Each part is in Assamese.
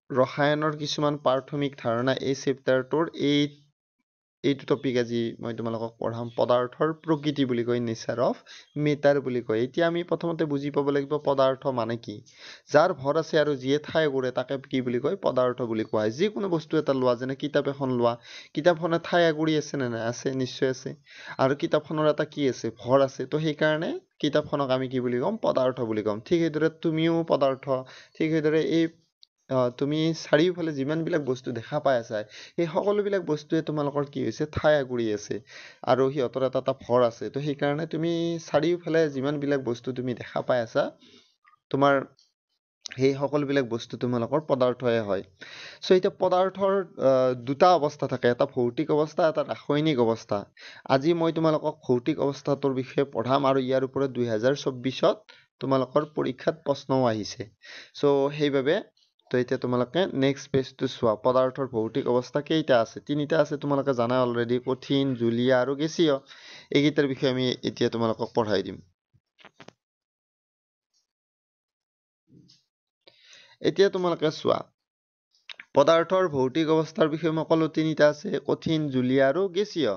ৰসায়নৰ কিছুমান প্ৰাথমিক ধাৰণা এই চেপ্টাৰটোৰ এইটো টপিক আজি মই তোমালোকক পঢ়াম। পদাৰ্থৰ প্ৰকৃতি বুলি কয়, নেচাৰ অফ মেটাৰ বুলি কয়। এতিয়া আমি প্ৰথমতে বুজি পাব লাগিব পদাৰ্থ মানে কি। যাৰ ভৰ আছে আৰু যিয়ে ঠাই আগুৰে তাকে কি বুলি কয়? পদাৰ্থ বুলি কোৱা হয়। যিকোনো বস্তু এটা লোৱা, যেনে কিতাপ এখন লোৱা, কিতাপখনে ঠাই আগুৰি আছে নে নাই? আছে, নিশ্চয় আছে। আৰু কিতাপখনৰ এটা কি আছে? ভৰ আছে। তো সেইকাৰণে কিতাপখনক আমি কি বুলি ক'ম? পদাৰ্থ বুলি ক'ম। ঠিক সেইদৰে তুমিও পদাৰ্থ। ঠিক সেইদৰে এই তুমি চাৰিওফালে যিমানবিলাক বস্তু দেখা পাই আছা, সেই সকলোবিলাক বস্তুৱে তোমালোকৰ কি হৈছে? ঠাই আগুৰি আছে আৰু সিহঁতৰ এটা এটা ভৰ আছে। তো সেইকাৰণে তুমি চাৰিওফালে যিমানবিলাক বস্তু তুমি দেখা পাই আছা, তোমাৰ সেই সকলোবিলাক বস্তু তোমালোকৰ পদাৰ্থই হয়। চ' এতিয়া পদাৰ্থৰ দুটা অৱস্থা থাকে, এটা ভৌতিক অৱস্থা, এটা ৰাসায়নিক অৱস্থা। আজি মই তোমালোকক ভৌতিক অৱস্থাটোৰ বিষয়ে পঢ়াম আৰু ইয়াৰ ওপৰত 2024ত তোমালোকৰ পৰীক্ষাত প্ৰশ্নও আহিছে। চ' সেইবাবে তো এতিয়া তোমালোকে নেক্সট পেজটো চোৱা। পদাৰ্থৰ ভৌতিক অৱস্থা কেইটা আছে? তিনিটা আছে, তোমালোকে জানা অলৰেডি, কঠিন, জুলীয়া আৰু গেছীয়। এইকেইটাৰ বিষয়ে আমি এতিয়া তোমালোকক পঢ়াই দিম। এতিয়া তোমালোকে চোৱা, পদাৰ্থৰ ভৌতিক অৱস্থাৰ বিষয়ে মই ক'লো তিনিটা আছে, কঠিন, জুলীয়া আৰু গেছীয়।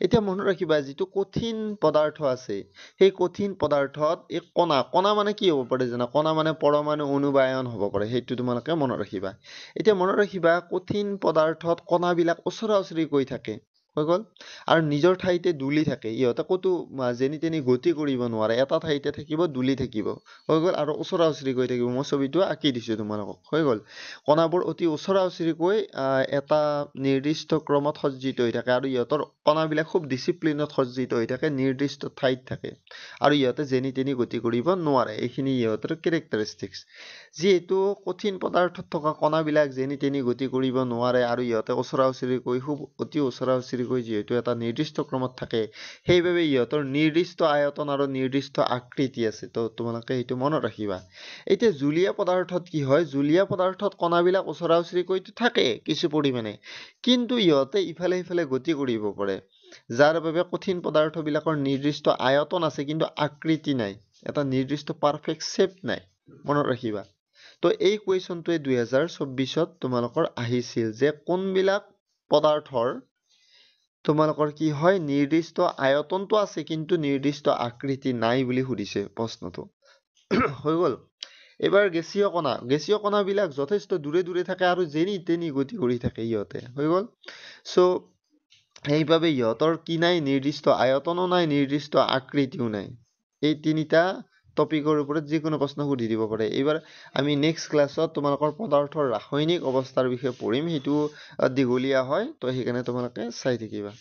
এতিয়া মনত ৰাখিবা, যিটো কঠিন পদাৰ্থ আছে, সেই কঠিন পদাৰ্থত এই কণা, কণা মানে কি হ'ব পাৰে জানা? কণা মানে পৰমাণু, অণু বা আয়ন হ'ব পাৰে, সেইটো তোমালোকে মনত ৰাখিবা। এতিয়া মনত ৰাখিবা, কঠিন পদাৰ্থত কণাবিলাক ওচৰা ওচৰিকৈ থাকে, হৈ গ'ল, আৰু নিজৰ ঠাইতে দুলি থাকে। ইহঁতে ক'তো যেনি তেনি গতি কৰিব নোৱাৰে, এটা ঠাইতে থাকিব, দুলি থাকিব, হৈ গ'ল, আৰু ওচৰা ওচৰিকৈ থাকিব। মই ছবিটো আঁকি দিছোঁ তোমালোকক, হৈ গ'ল। কণাবোৰ অতি ওচৰা ওচৰিকৈ এটা নিৰ্দিষ্ট ক্ৰমত সজ্জিত হৈ থাকে আৰু ইহঁতৰ কণাবিলাক খুব ডিচিপ্লিনত সজ্জিত হৈ থাকে, নিৰ্দিষ্ট ঠাইত থাকে আৰু ইহঁতে যেনি তেনি গতি কৰিব নোৱাৰে। এইখিনি ইহঁতৰ কেৰেক্টাৰিষ্টিক্স। যিহেতু কঠিন পদাৰ্থত থকা কণাবিলাক যেনি তেনি গতি কৰিব নোৱাৰে আৰু ইহঁতে ওচৰা ওচৰিকৈ খুব অতি ওচৰা ওচৰিকৈ যিহেতু এটা নিৰ্দিষ্ট ক্ৰমত থাকে, সেইবাবে ইহঁতৰ নিৰ্দিষ্ট আয়তন আৰু নিৰ্দিষ্ট আকৃতি আছে। তো তোমালোকে সেইটো মনত ৰাখিবা। এতিয়া জুলীয়া পদাৰ্থত কি হয়? জুলীয়া পদাৰ্থত কণাবিলাক ওচৰা ওচৰিকৈতো থাকে কিছু পৰিমাণে, কিন্তু ইহঁতে ইফালে সিফালে গতি কৰিব পাৰে, যাৰ বাবে কঠিন পদাৰ্থবিলাকৰ নিৰ্দিষ্ট আয়তন আছে কিন্তু আকৃতি নাই, এটা নিৰ্দিষ্ট পাৰফেক্ট শ্বেপ নাই, মনত ৰাখিবা। তো এই কুৱেশ্যনটোৱে 2024ত তোমালোকৰ আহিছিল যে কোনবিলাক পদাৰ্থৰ তোমালোকৰ কি হয়, নিৰ্দিষ্ট আয়তনটো আছে কিন্তু নিৰ্দিষ্ট আকৃতি নাই বুলি সুধিছে প্ৰশ্নটো, হৈ গ'ল। এইবাৰ গেছীয় কণা, গেছীয় কণাবিলাক যথেষ্ট দূৰে দূৰে থাকে আৰু যেনি তেনি গতি কৰি থাকে ইহঁতে, হৈ গ'ল। চ' সেইবাবে ইহঁতৰ কি নাই? নিৰ্দিষ্ট আয়তনো নাই, নিৰ্দিষ্ট আকৃতিও নাই। এই তিনিটা টপিকৰ ওপৰত যিকোনো প্ৰশ্ন সুধি দিব পাৰে। এইবাৰ আমি নেক্সট ক্লাছত তোমালোকৰ পদাৰ্থৰ ৰাসায়নিক অৱস্থাৰ বিষয়ে পঢ়িম, সেইটো দীঘলীয়া হয়, তো সেইকাৰণে তোমালোকে চাই থাকিবা।